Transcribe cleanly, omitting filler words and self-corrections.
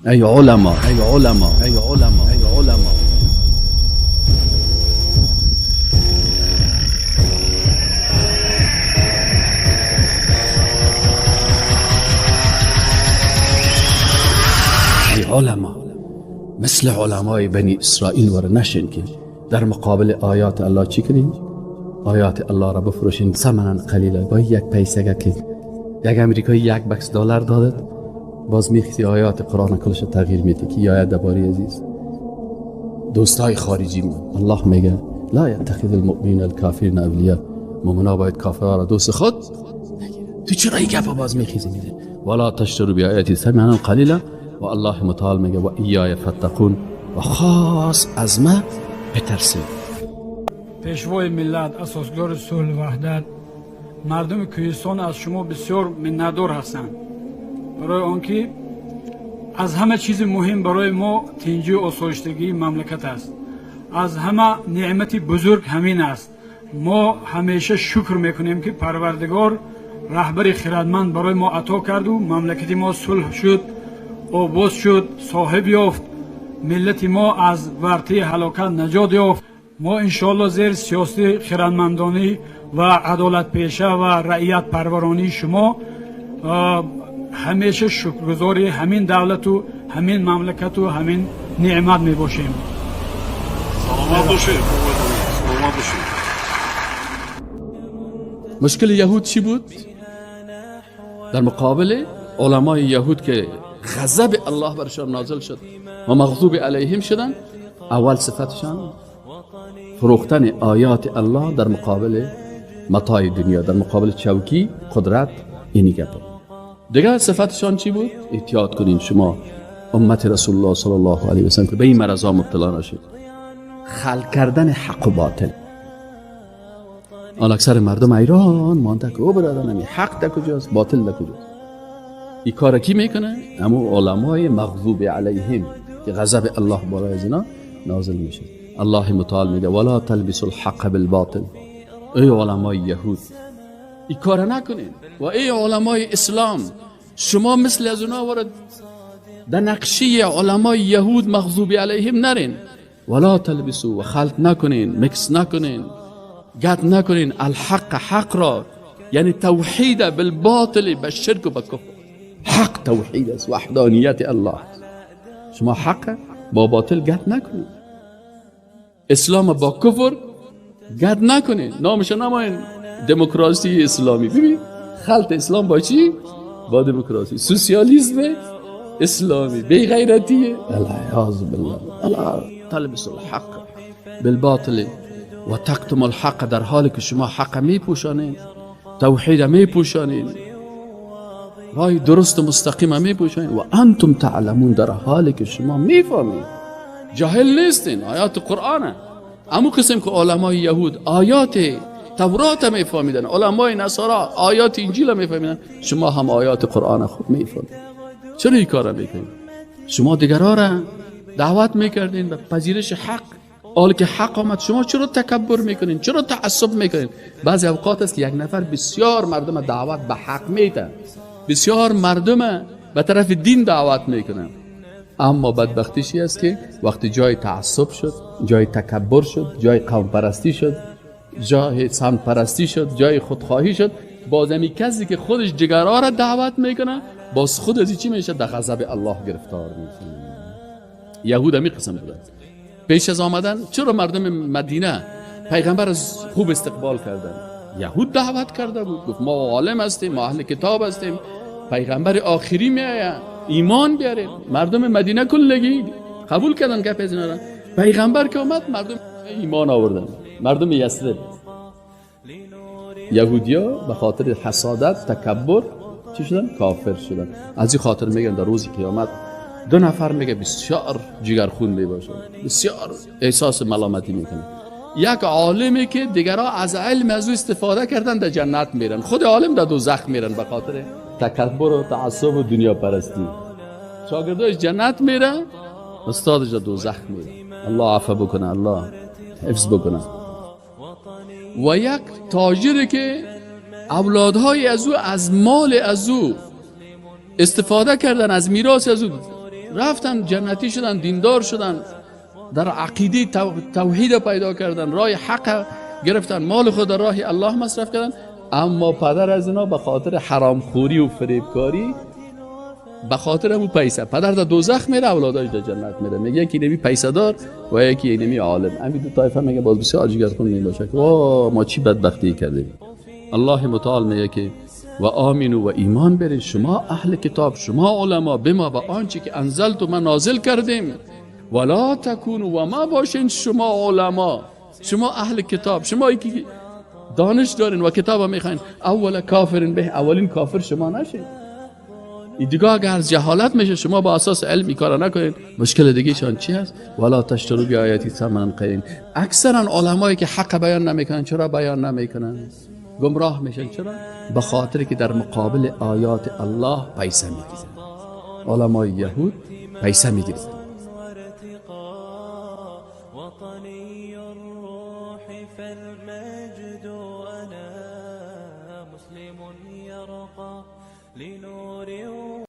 ای علما، ای علما، ای علما، ای علما. ای علما، مثل علمای بنی اسرائیل ور نشین که در مقابل آیات الله چی کنین؟ آیات الله را بفروشین ثمنا قلیلا، با یک پیسه که یک امریکایی 1 بکس دلار دادد، باز میخی آیات قرآن کلش تغییر میده که آیات درباره عزیز دوستای خارجی من. الله میگه لا یتخذ المؤمنین الکافرین اولیاء، مؤمنا باید کافرها را دوست خود نگیرن. تو چرا این گپ باز میخیزی میده؟ ولا تشتروا بآیاتی ثمنا قلیلا. و الله متعال میگه و ایای فاتقون، و خاص از ما بترسید. پیشوای ملت، اساسگزار صلح و وحدت، مردم کوهستان از شما بسیار منتدار هستند، برای آنکه از همه چیز مهم برای ما تنجی و آسایشتگی مملکت است. از همه نعمت بزرگ همین است. ما همیشه شکر میکنیم که پروردگار رهبر خردمند برای ما عطا کرد و مملکت ما صلح شد، آباد شد، صاحب یافت، ملت ما از ورطه هلاکت نجات یافت. ما انشاءالله زیر سیاست خردمندانی و عدالت پیشه و رعیت پرورانی شما همیشه شکرگزار همین دولت و همین مملکت و همین نعمت می باشیم. سلامت باشید. سلامت باشید. مشکل یهود چی بود؟ در مقابل علمای یهود که غضب الله برشان نازل شد و مغضوب علیهم شدن، اول صفتشان فروختن آیات الله در مقابل متاع دنیا، در مقابل چوکی قدرت، اینی گپ. دیگر صفتشان چی بود؟ احتیاط کنین شما امت رسول الله صلی الله علیه و سلم که به این مرضا مبتلا نشید. خلق کردن حق و باطل. حالا اکثر مردم ایران مانده که او برادر نمی حق در کجاست، باطل در کجاست. این کار کی میکنه؟ امو علمای مغضوب علیهم که غضب الله برای از اینا نازل میشه. الله متعال میگه ولا تلبسوا الحق بالباطل. ای علمای یهود این کار نکنین، و ای علمای اسلام شما مثل از اونا وارد در نقشه علمای یهود مغضوب علیهم نرین. ولا تلبسوا، و خلط نکنین، مکس نکنین، گد نکنین الحق، حق را، یعنی توحید بالباطل، به شرک و به کفر. حق توحید است، وحدانیت الله است. شما حق با باطل گد نکنین، اسلام با کفر گد نکنین، نامش نماین دموکراسی اسلامی. ببین خلط اسلام با چی؟ با دموکراسی، سوسیالیسم اسلامی، بی غیرتیه. العیاذ بالله. الله تلبس الحق بالباطل و تکتم الحق، در حالی که شما حق میپوشانین، توحید میپوشانین، راه درست مستقیم میپوشانین، و انتم تعلمون، در حالی که شما میفهمین، جاهل نیستین، آیات قرآنه. امو قسم که علمای یهود آیات تورات میفهمیدن، علمای نصارا آیات انجیل میفهمیدن، شما هم آیات قرآن خوب میفهمید. چرا این کارا میکنید؟ شما دیگرها را دعوت میکردین به پذیرش حق، حال که حق آمد شما چرا تکبر میکنین؟ چرا تعصب میکنین؟ بعضی اوقات است که یک نفر بسیار مردم دعوت به حق میده، بسیار مردم به طرف دین دعوت میکنن، اما بدبختیش است که وقتی جای تعصب شد، جای تکبر شد، جای قوم پرستی شد، جای سمت پرستی شد، جای خودخواهی شد، باز همی کسی که خودش جگرها را دعوت میکنه، باز خود از چی میشه؟ در غضب الله گرفتار میشه. یهود همی قسم بودن. پیش از آمدن چرا مردم مدینه پیغمبر از خوب استقبال کردن؟ یهود دعوت کرده بود، گفت ما عالم هستیم، ما اهل کتاب هستیم، پیغمبر آخری میآید، ایمان بیاریم. مردم مدینه کلگی قبول کردن گپ از اینا را. پیغمبر که آمد مردم ایمان آوردن، مردم یثرب. یهودیا به خاطر حسادت، تکبر چی شدن؟ کافر شدن. از این خاطر میگن در روز قیامت دو نفر میگه بسیار جگرخون میباشن، بسیار احساس ملامتی میکنن. یک عالمی که دیگرها از علم از او استفاده کردن در جنت میرن، خود عالم در دوزخ میرن به خاطر تکبر و تعصب و دنیا پرستی. شاگرداش جنت میرن، استادش در دوزخ میره. الله عفو بکنه، الله حفظ بکنه. و یک تاجری که اولادهای از او از مال از او استفاده کردن، از میراث از او رفتن جنتی شدن، دیندار شدن، در عقیده توحید پیدا کردن، راه حق گرفتن، مال خود در راه الله مصرف کردن. اما پدر از اینا به خاطر حرامخوری و فریبکاری، به خاطر همون پیسه، پدر در دوزخ میره، اولاداش در جنت میره. میگه یکی نمی پیسه دار و یکی نمی عالم. همین دو طایفه میگه باز بسیار جگرخون میباشه که ما چی بدبختی کردیم. الله متعال میگه که و آمینو و ایمان برین شما اهل کتاب، شما علما، بما و آنچه که انزلت و من نازل کردیم. ولا تکونو و ما باشین شما علما، شما اهل کتاب، شما که دانش دارین و کتاب میخواین، اول کافرین به، اولین کافر شما نشین. دیگه اگر از جهالت میشه شما با اساس علم کارا نکنید. مشکل دیگه شان چی هست؟ ولا تشتروا بیااتی ثمنا قلیلا. اکثرا علمایی که حق بیان نمیکنن، چرا بیان نمیکنن؟ گمراه میشن. چرا؟ به خاطر که در مقابل آیات الله پیسه میگیرن. علمای یهود پیسه میگیرن. وطني الروح فالمجد أنا مسلم يرقى لنور.